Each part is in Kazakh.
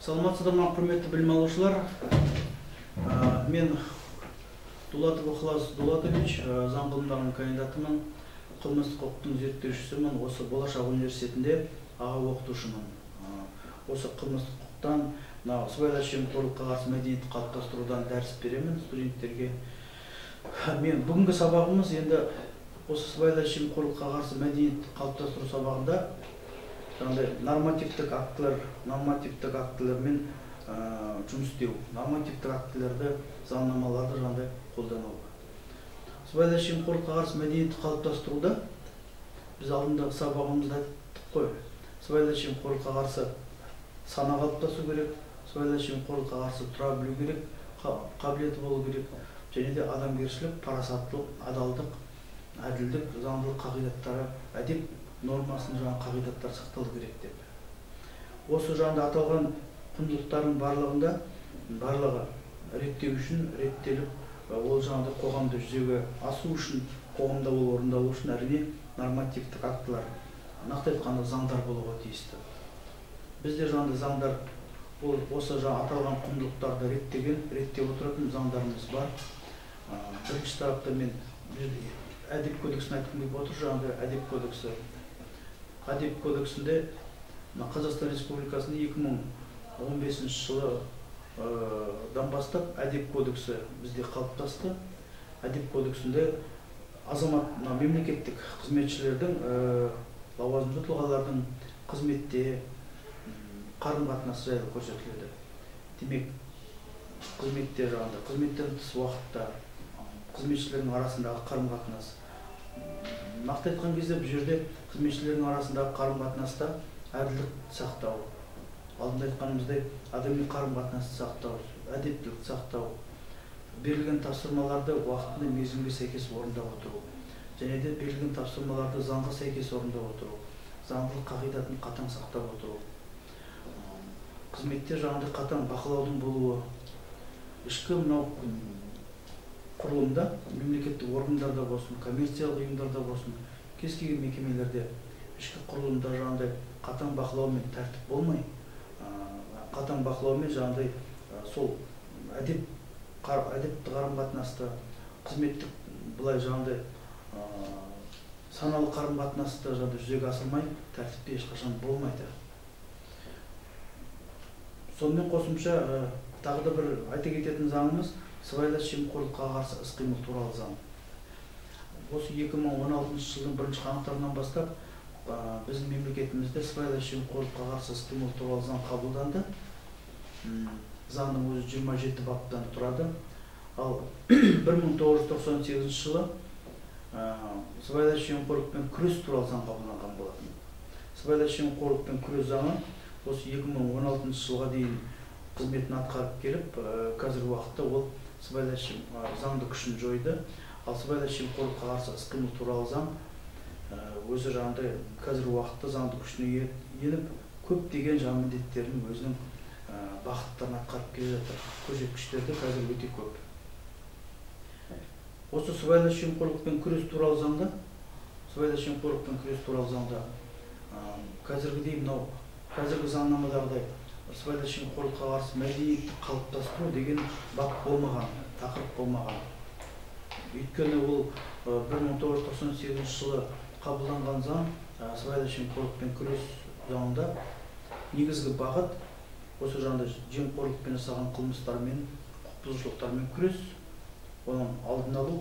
Саламатсыздар ма, құрметті білім алушылар. Мен Дулатов Ықылас Дулатович, заң ғылымдарының кандидатымын, қылмыстық құқықтың зерттеушісімін, осы Болашақ университетінде аға оқытушымын. Осы қылмыстық құқықтан, мына сыбайлас жемқорлыққа қарсы мәдениетті қалыптастырудан дәріс беремін студенттерге. Мен бүгінгі сабағымыз енді осы сыбайлас жемқорлыққа қарсы мәдениетті қалыптастыру сабағында жаңағыдай нормативтік актілермен жұмыс істеу, нормативтік актілерді, заңнамаларды жаңағыдай қолдану. Сыбайлас жемқорлыққа қарсы мәдениетті қалыптастыруда біз алдындағы сабағымызда айттық қой. Сыбайлас жемқорлыққа қарсы сана қалыптасу керек, сыбайлас жемқорлыққа қарсы тұра білу керек, қабілеті болу керек, және де адамгершілік, парасаттылық, адалдық, әділдік, заңдылық қағидаттары, әдеп нормасының жаңа қағидаттары сақталу керек деп. Осы жағында аталған құндылықтардың барлығы реттеу үшін, реттеліп, ол жаңағыдай қоғамда жүзеге асу үшін, қоғамда ол орындалу үшін әрине нормативтік актілер, нақты айтқанда заңдар болуға тиісті. Бізде жаңағыдай заңдар, ол осы жаңа аталған құндылықтарды реттеген, реттеп отыратын заңдарымыз бар. Бірінші тарапта мен әдеп кодексін айтқым келіп отыр, жаңағыдай әдеп кодексі. Әдеп кодексінде Қазақстан Республикасында 2015 жылы бастап әдеп кодексі бізде қалыптасты. Әдеп кодексінде азамат, мемлекеттік қызметшілердің, лауазымды тұлғалардың қызметте қарым-қатынасы жайлы көрсетіледі. Демек, қызметте жаңағыдай, қызметтен тыс уақытта қызметшілердің арасындағы қарым-қатынас. Нақты айтқан кезде бұл жерде қызметшілердің арасындағы қарым-қатынаста әділдік сақтау, алдында айтқанымыздай адами қарым-қатынасты сақтау, әдептілікті сақтау, берілген тапсырмаларды уақытында мерзімге сәйкес орындап отыру, және де берілген тапсырмаларды заңға сәйкес орындап отыру, заңдылық қағидатын қатаң сақтап отыру, қызметте жаңағыдай қатаң бақылаудың болуы, ішкі мынау құрылымда, мемлекеттік органдарда болсын, коммерциялық ұйымдарда болсын, кез келген мекемелерде ішкі құрылымда жаңағыдай қатаң бақылау мен тәртіп болмай, қатаң бақылаумен жаңағыдай сол әдепті қарым-қатынасты, қызметтік былай жаңағыдай саналы қарым-қатынасты жаңағыдай жүзеге асырмай, тәртіпте ешқашан болмайды. Сонымен қосымша тағы да бір айта кететін заңымыз сыбайлас жемқорлыққа қарсы іс-қимыл туралы заң. Осы 2016 жылдың бірінші қаңтарынан бастап біздің мемлекетімізде сыбайлас жемқорлыққа қарсы іс-қимыл туралы заң қабылданды. Заңның өзі 27 баптан тұрады. Ал 1998 жылы сыбайлас жемқорлықпен күрес туралы заң қабылданған болатын. Сыбайлас жемқорлықпен күрес заңы осы 2016 жылға дейін қызметін атқарып келіп, қазіргі уақытта ол сыбайлас заңды күшін жойды. Ал сыбайлас жемқорлыққа қарсы іс-қимыл туралы заң өзі жаңағыдай қазіргі уақытта заңды күшіне еніп, көптеген жаңа міндеттерін өзінің бағыттарын атқарып келе жатыр. Көрсеткіштерді қазір өте көп. Осы сыбайлас жемқорлықпен күрес туралы заңда, сыбайлас жемқорлықпен күрес туралы заңда қазіргідей мынау қазіргі заңнамадағыдай сыбайлас жемқорлыққа қарсы мәдениетті қалыптастыру деген бап болмаған, тақырып болмаған. Өйткені ол 1998 жылы қабылданған заң, сыбайлас жемқорлықпен күрес заңында негізгі бағыт осы жаңағыдай жемқорлықпен жасаған қылмыстармен, құқық бұзушылықтармен күрес, оның алдын алу,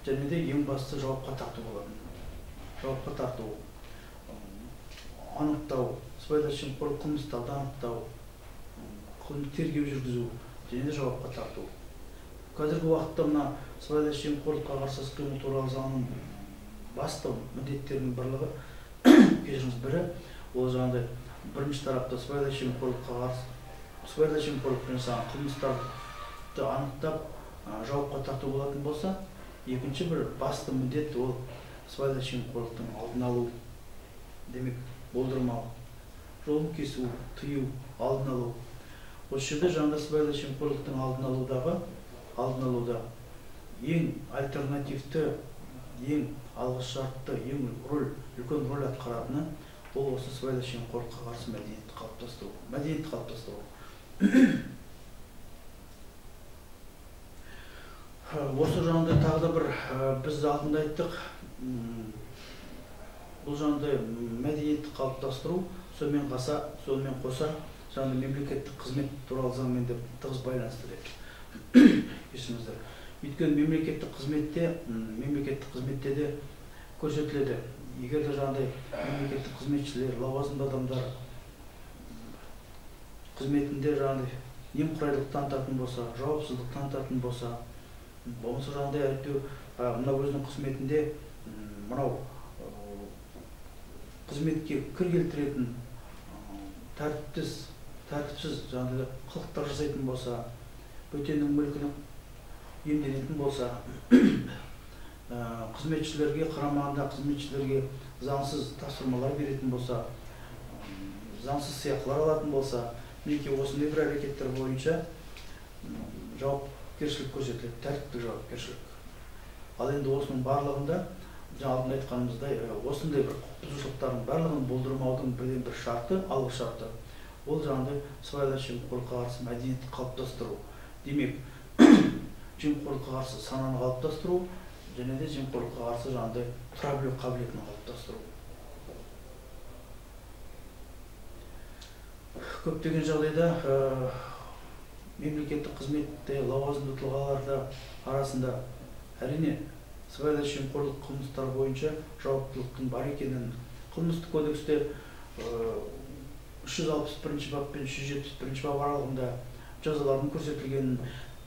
және де ең басты жауапқа тарту болатын. Жауапқа тарту, анықтау, сыбайлас жемқорлық қылмыстарды анықтау, тергеу жүргізу және де жауапқа тарту. Қазіргі уақытта мына сыбайлас жемқорлыққа қарсы іс-қимыл туралы заңның басты міндеттерінің бірлігі, кешіріңіз, бірі, ол жаңағыдай бірінші тарапта сыбайлас жемқорлыққа қарсы, сыбайлас жемқорлықпен жасаған қылмыстарды анықтап, жауапқа тарту болатын болса, екінші бір басты міндет ол сыбайлас жемқорлықтың алдын алу, демек болдырмау, жолын кесу, тыю, алдын алу. Осы жерде жаңағыдай сыбайлас жемқорлықтың алдын алуда ең альтернативті, ең алғышартты, ең роль, үлкен роль атқаратыны Ол осы сыбайлас жемқорлыққа қарсы мәдениетті қалыптастыру. Мәдениетті қалыптастыру. Осы жағында тағы да бір біз алдында айттық, бұл жағында мәдениетті қалыптастыру, сонымен қоса жаңағы мемлекеттік қызмет туралы заңмен де тығыз байланысты деп. Есіңізде. Өйткені мемлекеттік қызметте де көрсетіледі. Егер де жаңағыдай мемлекеттік қызметшілер, лауазымды адамдар қызметінде жаңағыдай немқұрайлық танытатын болса, жауапсыздық танытатын болса, болмаса жаңағыдай әйтеуір мына өзінің қызметінде мынау қызметке кір келтіретін тәртіпсіз жаңағыдай қылықтар жасайтын болса, бөтеннің мүлкін иемденетін болса, қызметшілерге қарамағында қызметшілерге заңсыз тапсырмалар беретін болса, заңсыз сыйақылар алатын болса, мінекей осындай бір әрекеттер бойынша жауапкершілік көрсетіледі, тәртіптік жауапкершілік. Ал енді осының барлығында, жаңа алдында айтқанымыздай, осындай бір құқық бұзушылықтардың барлығын болдырмаудың бірден бір шарты, алғы шарты, ол жаңағыдай сыбайлас жемқорлыққа қарсы мәдениетті қалыптастыру. Демек, жемқорлыққа қарсы сананы қалыптастыру, және де жемқорлыққа қарсы жаңағыдай тұра білу қабілетін қалыптастыру. Көптеген жағдайда мемлекеттік қызметте лауазымды тұлғаларда арасында әрине сыбайлас жемқорлық қылмыстары бойынша жауаптылықтың бар екенін, қылмыстық кодексте 361 бап пен 371 бап аралығында жазалардың көрсетілгенін,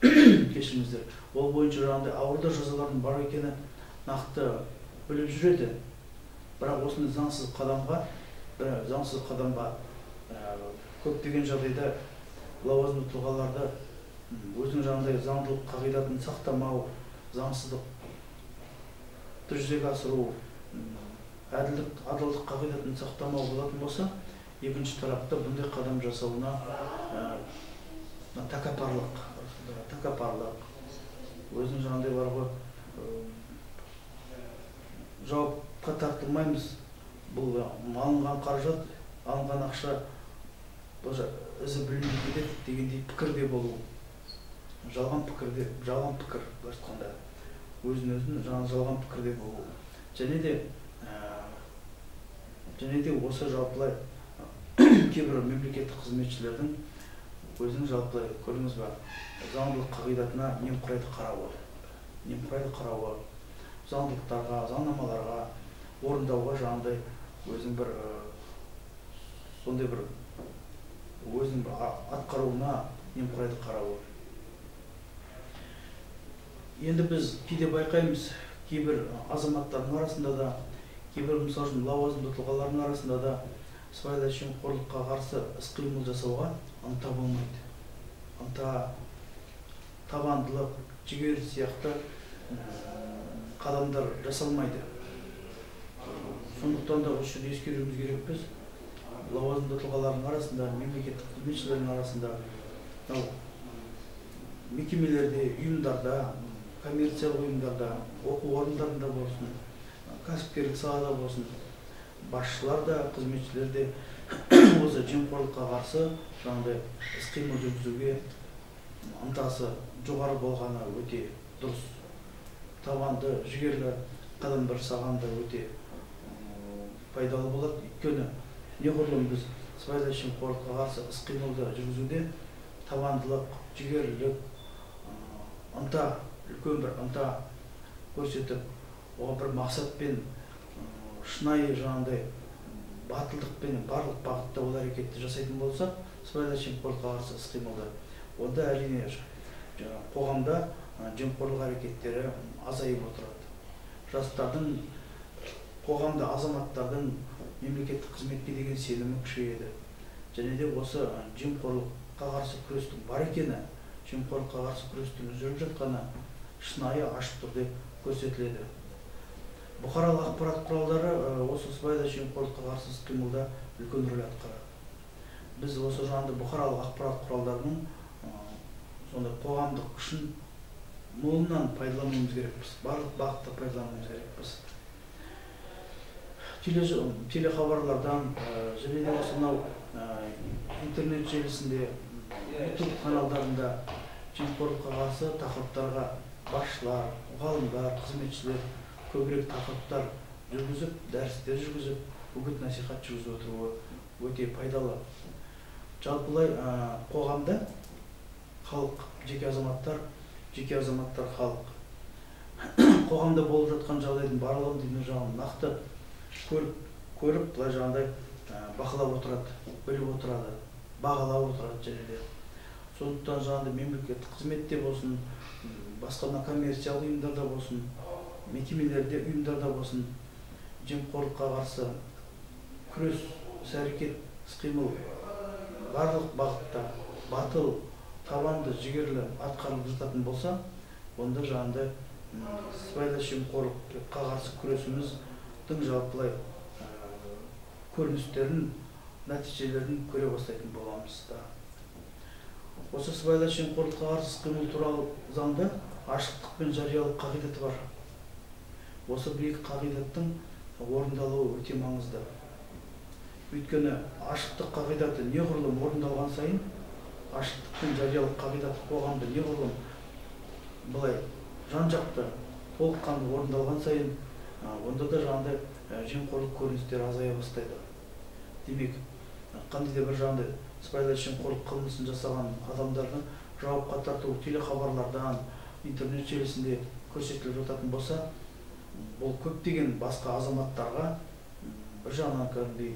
кешіріңіздер, ол бойынша жаңағыдай ауыр да жазалардың бар екені нақты біліп жүреді. Бірақ осындай заңсыз қадамға көптеген жағдайда лауазымды тұлғаларды өзінің жаңағыдай заңдылық қағидатын сақтамау, заңсыздықты жүзеге асыру, әділдік, адалдық қағидатын сақтамау болатын болса, екінші тарапта бұндай қадам жасауына тәкаппарлық, өзінің жаңағыдай бар ғой, жауапқа тартылмаймыз, бұл алынған қаражат, алынған ақша бұл ізі білінбей кетеді дегендей пікірде болу, жалған пікірде, жалған пікір, былайша айтқанда, өзін-өзін жалған пікірде болу. Және де осы жалпылай кейбір мемлекеттік қызметшілердің өзінің жалпылай, көрдіңіз ба, заңдылық қағидатына немқұрайды қарауы, заңдылықтарға, заңнамаларға, орындауға жаңағыдай өзінің бір сондай бір өзінің бір атқаруына немқұрайды қарауы. Енді біз кейде байқаймыз, кейбір азаматтардың арасында да, кейбір мысалы үшін лауазымды тұлғалардың арасында да сыбайлас жемқорлыққа қарсы іс-қимыл жасауға ынта болмайды. Ынта, табандылық, жігер сияқты қадамдар жасалмайды. Сондықтан да осы жерде ескеруіміз керекпіз, лауазымды тұлғалардың арасында, мемлекеттік қызметшілердің арасында, мекемелерде, ұйымдарда, коммерциялық ұйымдарда, оқу орындарында болсын, кәсіпкерлік салада болсын, басшылар да, қызметшілер де осы жемқорлыққа қарсы жаңағыдай іс-қимыл жүргізуге ынтасы жоғары болғаны өте дұрыс. Табанды, жігерлі қадамдар жасаған да өте пайдалы болады. Өйткені неғұрлым біз сыбайлас жемқорлыққа қарсы іс-қимылды жүргізуде табандылық, жігерлілік, ынта, үлкен бір ынта көрсетіп, оған бір мақсатпен, шынайы жаңағыдай батылдықпен барлық бағытта ол әрекетті жасайтын болсақ, сыбайлас жемқорлыққа қарсы іс-қимылды, онда әрине қоғамда жемқорлық әрекеттері азайып отырады. Жастардың, қоғамда азаматтардың мемлекеттік қызметке деген сенімі күшейеді. Және де осы жемқорлыққа қарсы күрестің бар екені, жемқорлыққа қарсы күрестің жүріп жатқаны шынайы ашық түрде көрсетіледі. Бұқаралық ақпарат құралдары осы сыбайлас жемқорлыққа қарсы іс-қимылда үлкен рөл атқарады. Біз осы жанды бұқаралық ақпарат құралдарының сондай қоғамдық күшін молынан пайдалануымыз керекпіз, барлық бағытта пайдалануымыз керекпіз. Телехабарлардан және де осы мынау интернет желісінде, YouTube каналдарында жемқорлыққа қарсы тақырыптарға басшылар, ғалымдар, қызметшілер көбірек тақырыптар жүргізіп, дәрістер жүргізіп, үгіт насихат жүргізіп отыруы өте пайдалы. Жалпылай қоғамда халық, жеке азаматтар, жеке азаматтар халық. Қоғамда болып жатқан жағдайдың барлығын деймін жағын нақты көріп, былай жағындай бақылап отырады, біліп отырады, бағалап отырады және де. Сондықтан жаңағыдай мемлекеттік қызметте болсын, басқа мына коммерциялық ұйымдарда болсын, мекемелерде, ұйымдарда болсын, жемқорлыққа қарсы күрес, іс-әрекет, іс-қимыл барлық бағытта батыл, табанды, жігерлі атқарылып жататын болса, онда жаңағыдай сыбайлас жемқорлыққа қарсы күресіміздің жалпылай көріністерін, нәтижелерін көре бастайтын боламыз да. Осы сыбайлас жемқорлыққа қарсы іс-қимыл туралы заңда ашықтық пен жариялық қағидаты бар. Осы бір екі қағидаттың орындалуы өте маңызды. Өйткені ашықтық қағидаты неғұрлым орындалған сайын, ашықтық пен жариялық қағидаты қоғамда неғұрлым былай жан-жақты, толыққанды орындалған сайын, онда да жаңағыдай жемқорлық көріністері азая бастайды. Демек, қандай да бір жаңағыдай сыбайлас жемқорлық қылмысын жасаған адамдарды жауапқа тарту телехабарлардан, интернет желісінде көрсетіліп жататын болса, бұл көптеген басқа азаматтарға бір жағынан кәдімгідей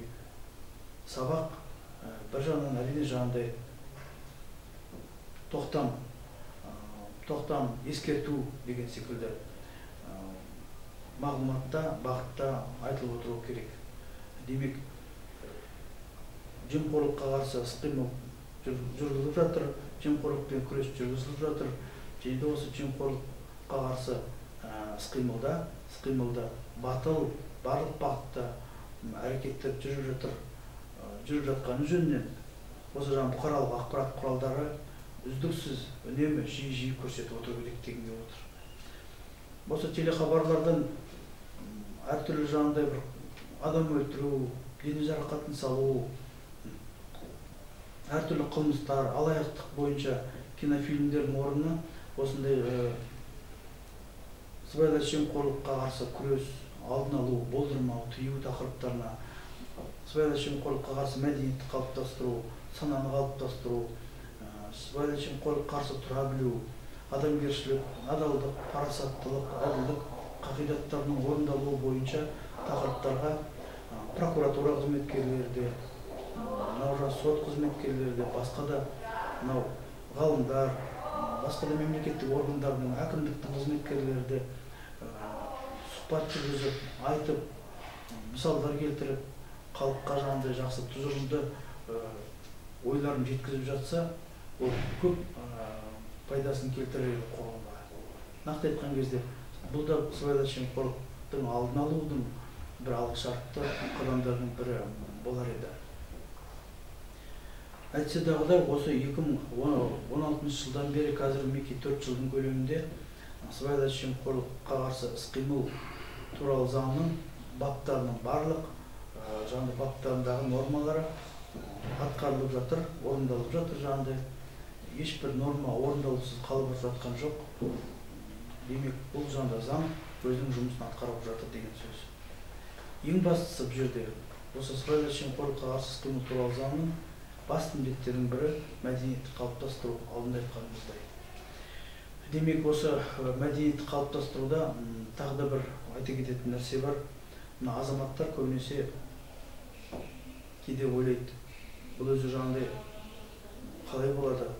сабақ, бір жағынан әрине жаңағыдай тоқтам, ескерту деген секілді мағлұматта, бағытта айтылып отыру керек. Демек, жемқорлыққа қарсы іс-қимыл жүргізіліп жатыр, жемқорлықпен күрес жүргізіліп жатыр. Және де осы жемқорлыққа қарсы іс-қимылда батыл, барлық бағытта әрекеттер жүріп жатыр, жүріп жатқаны жөнінен осы жаңа бұқаралық ақпарат құралдары үздіксіз, үнемі, жиі-жиі көрсетіп отыру керек деген келіп отыр. Осы телехабарлардан әртүрлі жаңағыдай бір адам өлтіру, дене жарақатын салу, әртүрлі қылмыстар, алаяқтық бойынша кинофильмдердің орнына осындай сыбайлас жемқорлыққа қарсы күрес, алдын алу, болдырмау, тыю тақырыптарына, сыбайлас жемқорлыққа қарсы мәдениетті қалыптастыру, сананы қалыптастыру, сыбайлас жемқорлыққа қарсы тұра білу, адамгершілік, адалдық, парасаттылық, әділдік қағидаттарының орындалуы бойынша тақырыптарға прокуратура қызметкерлері де, мынау сот қызметкерлері де, басқа да мынау ғалымдар, басқа да мемлекеттік органдардың, әкімдіктің қызметкерлері де сұхбат жүргізіп, айтып, мысалдар келтіріп, халыққа жаңағыдай жақсы тұжырымды ойларын жеткізіп жатса, ол көп пайдасын келтірер қоғамға. Нақты айтқан кезде, бұл да сыбайлас жемқорлықтың алдын алудың бір алғышартты қадамдарының бірі болар еді. Әйтсе дағы да осы 2016 жылдан бері қазір мінекей 4 жылдың көлемінде сыбайлас жемқорлыққа қарсы іс-қимыл туралы заңның баптарының барлық жаңағыдай баптарындағы нормалары атқарылып жатыр, орындалып жатыр. Жаңағыдай ешбір норма орындалусыз қалып жатқан жоқ. Демек, бұл жаңа заң өзінің жұмысын атқарып жатыр деген сөз. Ең бастысы бұл жерде осы сыбайлас жемқорлыққа қарсы іс-қимыл туралы заңның басты міндеттерінің бірі мәдениетті қалыптастыру, алдында айтқанымыздай. Демек, осы мәдениетті қалыптастыруда тағы да бір айта кететін нәрсе бар. Мына азаматтар көбінесе кейде ойлайды, бұл өзі жаңағыдай қалай болады,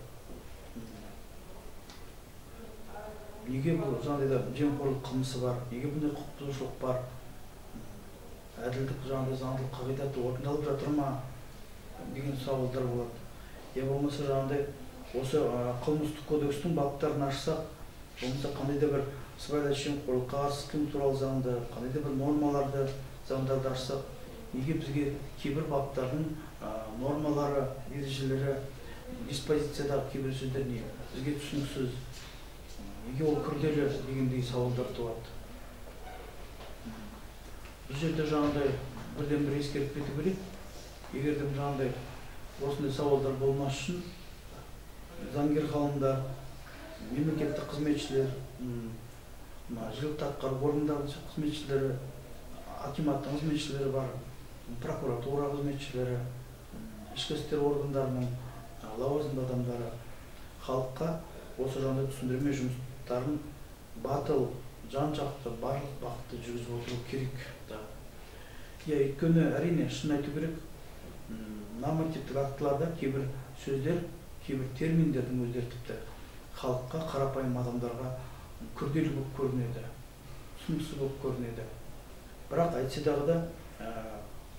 неге бұл жаңағыдай жемқорлық қылмысы бар, неге бұндай құқық бұзушылық бар, әділдік жаңағыдай заңдылық қағидаты орындалып жатыр ма деген сауалдар болады. Я болмаса жаңағыдай осы қылмыстық кодекстің баптарын ашсақ, болмаса қандай да бір сыбайлас жемқорлыққа қарсы іс-қимыл туралы заңды, қандай да бір нормаларды, заңдарды ашсақ, неге бізге кейбір баптардың нормалары, ережелері, диспозициядағы кейбір сөздер не бізге түсініксіз, неге ол күрделі дегендей сауалдар туады. Бұл жерде жаңағыдай Бірден бір ескертіп кету керек. Егер де жаңағыдай осындай сауалдар болмас үшін заңгер ғалымдар, мемлекеттік қызметшілер, жергілікті атқару органдарының қызметшілері, акиматтың қызметшілері бар, прокуратура қызметшілері, ішкі істер органдарының лауазымды адамдары халыққа осы жағдай түсіндірме жұмыстарын батыл, жан-жақты, барлық бағытта жүргізіп отыру керек. Иә, өйткені әрине шын айту керек, нормативтік актыларда кейбір сөздер, кейбір терминдердің өздері тіпті халыққа, қарапайым адамдарға күрделі болып көрінеді, түсініксіз болып көрінеді. Бірақ әйтсе дағы да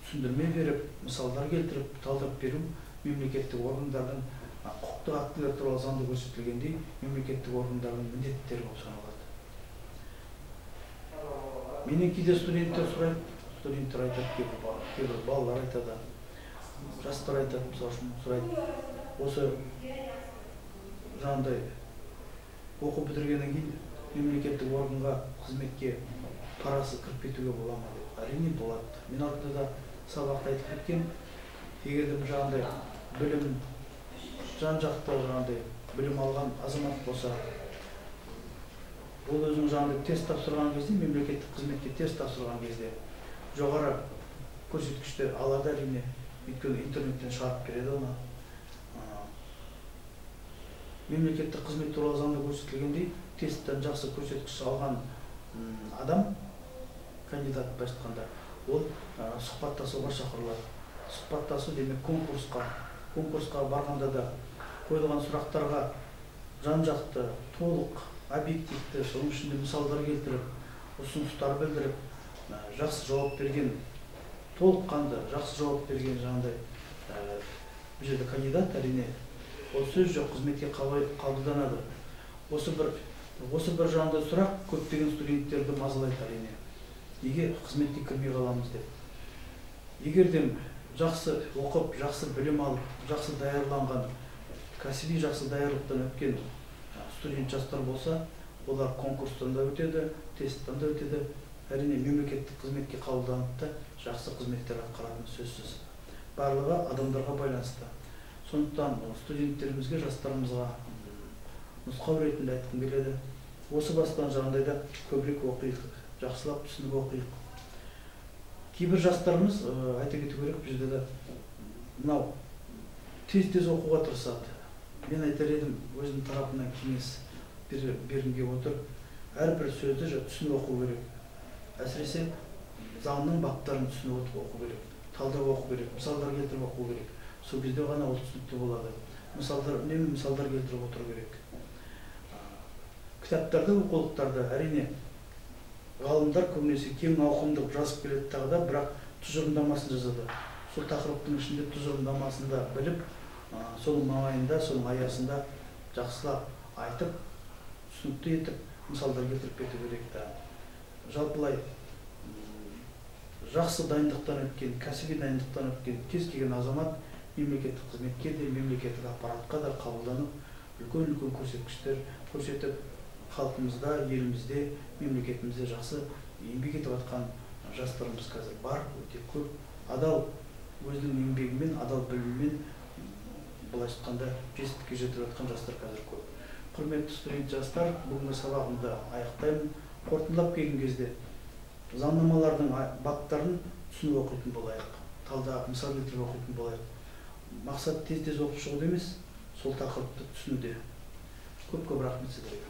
түсіндірме беріп, мысалдар келтіріп, талдап беру мемлекеттік органдардың құқықтық актілер туралы заңда көрсетілгендей мемлекеттік органдардың міндеттері болып саналады. Менен кейде студенттер сұрайды, студенттер айтады, кейбір балалар айтады, жастар айтады, мысалы үшін сұрайды, осы жаңағыдай оқу бітіргеннен кейін мемлекеттік органға қызметке парасыз кіріп кетуге бола ма деп. Әрине болады. Мен алдында да сабақта айтып кеткен, егер де жаңағыдай білім, жан-жақты жаңағыдай білім алған азамат болса, ол өзінің жаңағыдай тест тапсырған кезде, мемлекеттік қызметке тест тапсырған кезде жоғары көрсеткіштер алады әрине, өйткені интернеттен шығарып береді оны. Мемлекеттік қызмет туралы заңда көрсетілгендей, тесттен жақсы көрсеткіш алған адам, кандидат былайша айтқанда, ол сұхбаттасуға шақырылады. Сұхбаттасу демек конкурсқа. Конкурсқа барғанда да қойылған сұрақтарға жан-жақты, толық, объективті, соның ішінде мысалдар келтіріп, ұсыныстар білдіріп, жақсы жауап берген, толыққанды жақсы жауап берген жаңағыдай бұл жерде кандидат әрине ол сөз жоқ қызметке қабылданады. Осы бір жаңағыдай сұрақ көптеген студенттерді мазалайды әрине. Неге қызметке кірмей қаламыз деп. Егер де жақсы оқып, жақсы білім алып, жақсы даярланған, кәсіби жақсы даярлықтан өткен студент жастар болса, олар конкурстан да өтеді, тесттен де өтеді. Әрине мемлекеттік қызметке қабылданып та жақсы қызметтер атқаратыны сөзсіз. Барлығы адамдарға байланысты. Сондықтан студенттерімізге, жастарымызға нұсқау ретінде айтқым келеді. Осы бастан жағдайда көбірек оқиық, жақсылап түсініп оқиық. Кейбір жастарымыз, айта кету керек, бұл жерде де мынау тез-тез оқуға тырысады. Мен айтар едім, өзімнің тарапымнан кеңес бергім келіп отыр. Әрбір сөзді түсініп оқу керек. Әсіресе заңның баптарын түсініп оқу керек, талдап оқу керек, мысалдар келтіріп оқу керек. Сол кезде ғана ол түсінікті болады. Мысалдар, үнемі мысалдар келтіріп отыру керек. Кітаптарда, оқулықтарда әрине ғалымдар көбінесе кең ауқымды жазып келеді тағы да, бірақ тұжырымдамасын жазады. Сол тақырыптың ішінде тұжырымдамасын да біліп, соның маңайында, соның аясында жақсылап айтып, түсінікті етіп, мысалдар келтіріп кету керек та. Жалпылай жақсы дайындықтан өткен, кәсіби дайындықтан өткен кез келген азамат мемлекеттік қызметке де, мемлекеттік аппаратқа да қабылданып, үлкен-үлкен көрсеткіштер көрсетіп, халқымызда, елімізде, мемлекетімізде жақсы еңбек етіп жатқан жастарымыз қазір бар, өте көп. Адал өзінің еңбегімен, адал білімімен, былайша айтқанда, жетістікке жетіп жатқан жастар қазір көп. Құрметті студент жастар, бүгінгі сабағымды аяқтаймын. Қорытындылап келген кезде заңнамалардың баптарын түсініп оқитын болайық, талдап, мысал келтіріп оқитын болайық. Мақсат тез-тез оқып шығуды емес, сол тақырыпты түсінуде. Көп-көп рахмет сіздерге.